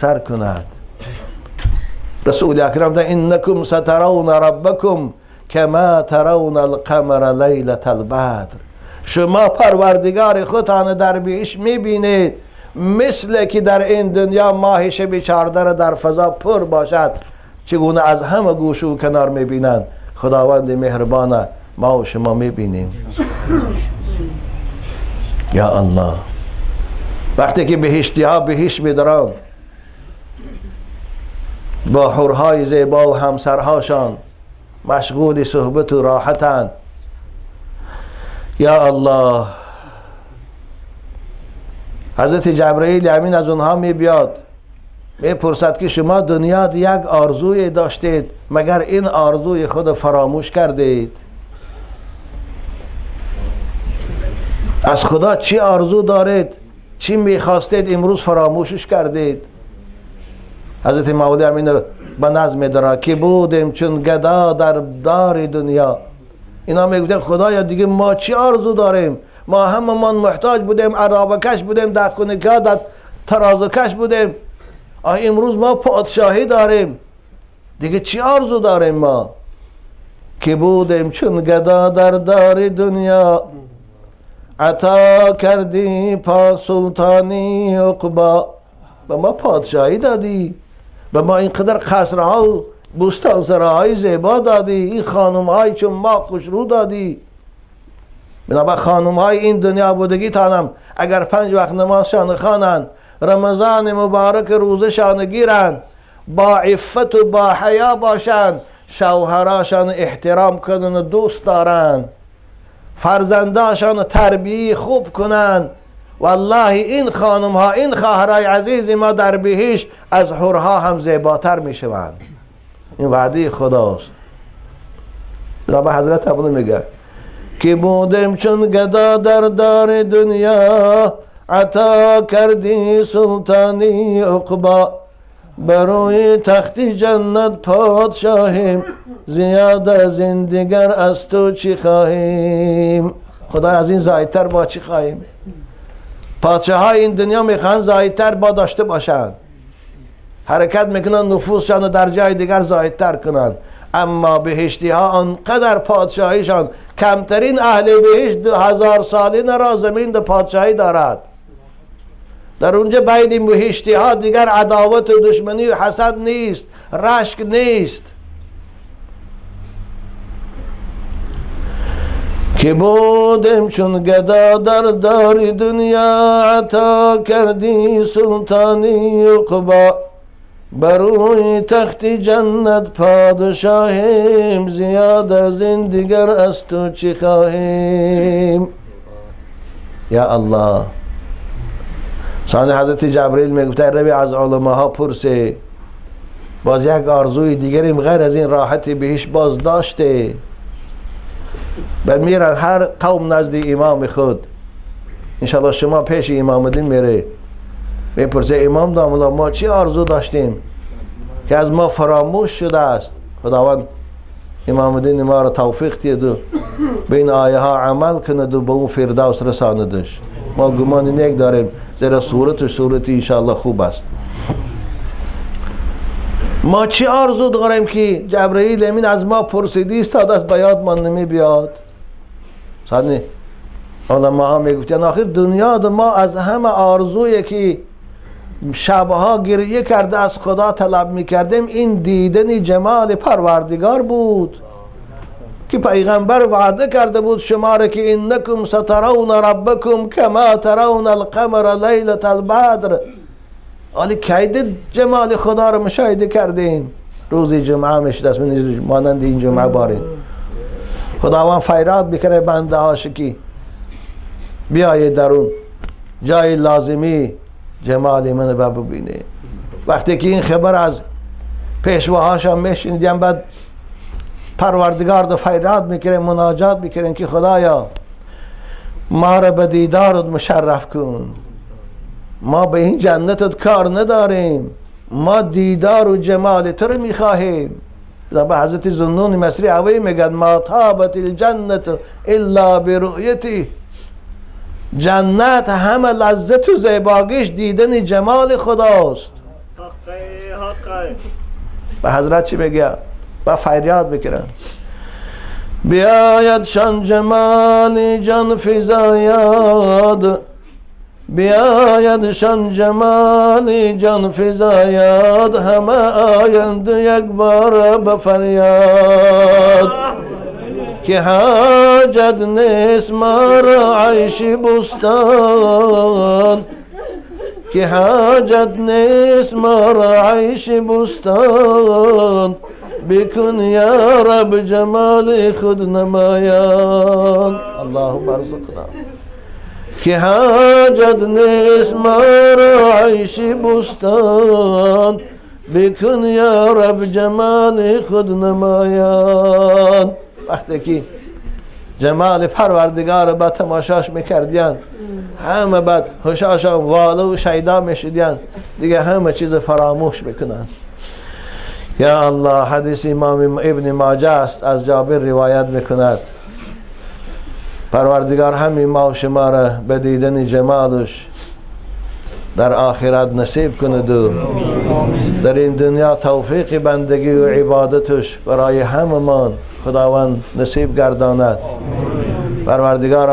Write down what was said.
اثر کند. رسول اکرم ده انکم سترون ربکم کما ترون القمر لیلة البدر. شما پروردگار خودتان در بهشت میبینید مثل که در این دنیا ماه شب 14 در فضا پر باشد، چگونه از همه گوش و کنار میبینند. خداوند مهربان ما و شما میبینیم. یا الله، وقتی که بهشتی ها بهشت میدارند با حورهای زیبا و همسرهاشان مشغول صحبت و راحتند. یا الله، حضرت جبرئیل امین از اونها می بیاد میپرسد که شما دنیا یک آرزوی داشتید، مگر این آرزوی خود فراموش کردید؟ از خدا چی آرزو دارید؟ چی میخواستید امروز فراموشش کردید؟ حضرت مولی امین به نظم داره که بودیم چون گدا در دار دنیا. اینا میگفتن خدایا دیگه ما چی آرزو داریم؟ ما هممان محتاج بودیم، عرابه کش بودیم، در خونکا در ترازو کش بودیم، آه امروز ما پادشاهی داریم، دیگه چی آرزو داریم ما؟ که بودیم چون گدا در دار دنیا، عطا کردی پا سلطانی عقبا. به ما پادشاهی دادی، به ما اینقدر قصرها و بستانسراهای زیبا دادی، این خانمهای چون ما خوشرو دادی. بنابر خانمهای این دنیا بودگی تانم اگر 5 وقت نمازشان خوانند، رمضان مبارک روزشان گیرند، با عفت و با حیا باشند، شوهراشان احترام کنند و دوست دارند، فرزنداشان تربیه خوب کنند، والله این خانم ها، این خواهرای عزیز ما در بهشت از حورها هم زیباتر میشوند. این وعده خداست. بنابر حضرت ابو میگه که بودم چون گدا در دار دنیا، عطا کردی سلطانی عقبا. برای تخت جنت پادشاهیم، زیاد از این دیگر از تو چی خواهیم؟ خدا از این زایدتر با چی خواهیم؟ پادشاه های این دنیا میخوان زایدتر با داشته باشند، حرکت میکنن نفوذشان رو در جای دیگر زایدتر کنند. اما بهشتی ها آنقدر پادشاهیشان، کمترین اهل بهشت 2000 ساله را زمین در پادشاهی دارد. در اونجا بین بهشتی ها دیگر عداوت و دشمنی و حسد نیست، رشک نیست. که بودم چون گدا در دار دنیا، عطا کردی سلطانی عقبا. بروی تخت جنت پادشاهیم، زیاد از این دیگر از تو چی خواهیم؟ یا الله. ثانی حضرت جبرئیل میگفته روی از علماها پرسه، باز یک آرزوی دیگریم غیر از این راحتی بهش باز داشته. بل میرن هر قوم نزد امام خود، انشاءالله شما پیش امام دین میره، میپرسه امام داملا ما چی آرزو داشتیم که از ما فراموش شده است؟ خداوند امام دین ما را توفیق دید و به این آیه ها عمل کند و به اون فردوس رساندش. ما گمان نیک داریم، زیرا صورت و صورتی انشاءالله خوب است. ما چی آرزو داریم که جبرئیل امین از ما پرسیدی است تا دست به یاد ما نمی بیاد؟ ثانی علما ها میگفتن آخر دنیا ما از همه آرزویی که شبها گریه کرده از خدا طلب میکردیم این دیدن جمال پروردگار بود که پیغمبر وعده کرده بود شما را که انکم سترون ربکم کما ترون القمر لیلة البدر. حالی کید جمال خدا را مشاهده کردیم. روز جمعه میشد است، مانند این جمعه بارین خداوند فریاد میکنه بنده هاش که بیایید در اون جای لازمی جمال من رو ببینه. وقتی که این خبر از پیشواهاشان میشنیدیم، بعد پروردگار رو فریاد میکنه، مناجات میکنه که خدایا ما را به دیدارت مشرف کن، ما به این جنتت کار نداریم، ما دیدار و جمال تو رو میخواهیم. به حضرت ذوالنون مصری اوی میگن ما طابت الجنت الا برؤیتی. جنت همه لذت و زیباگیش دیدن جمال خداست. به حضرت چی میگه؟ با فریاد میکنن بیاید شان جمال جان فزاید، بیاید شان جمال جان فزاید، همه آیند یک بار به فریاد که حاجت نیست ما را عیش بستان، که حاجت نیست ما را عیش بستان، بکن یا رب جمال خود نمایان. اللهم ارزقنا. که حاجت نیست ما را عیش بستان، بکن یا رب جمال خود نمایان. وقتی که جمال پروردگار با تماشاش میکردین، همه بعد هوشاشان والا و شیدا میشدین، دیگه همه چیز فراموش میکنن. یا الله. حدیث امام ابن ماجه است، از جابر روایت میکند پروردگار همین ما و شما را به دیدن جمالش در آخرت نصیب کند و در این دنیا توفیق بندگی و عبادتش برای هممان خداوند نصیب گرداند. پروردگار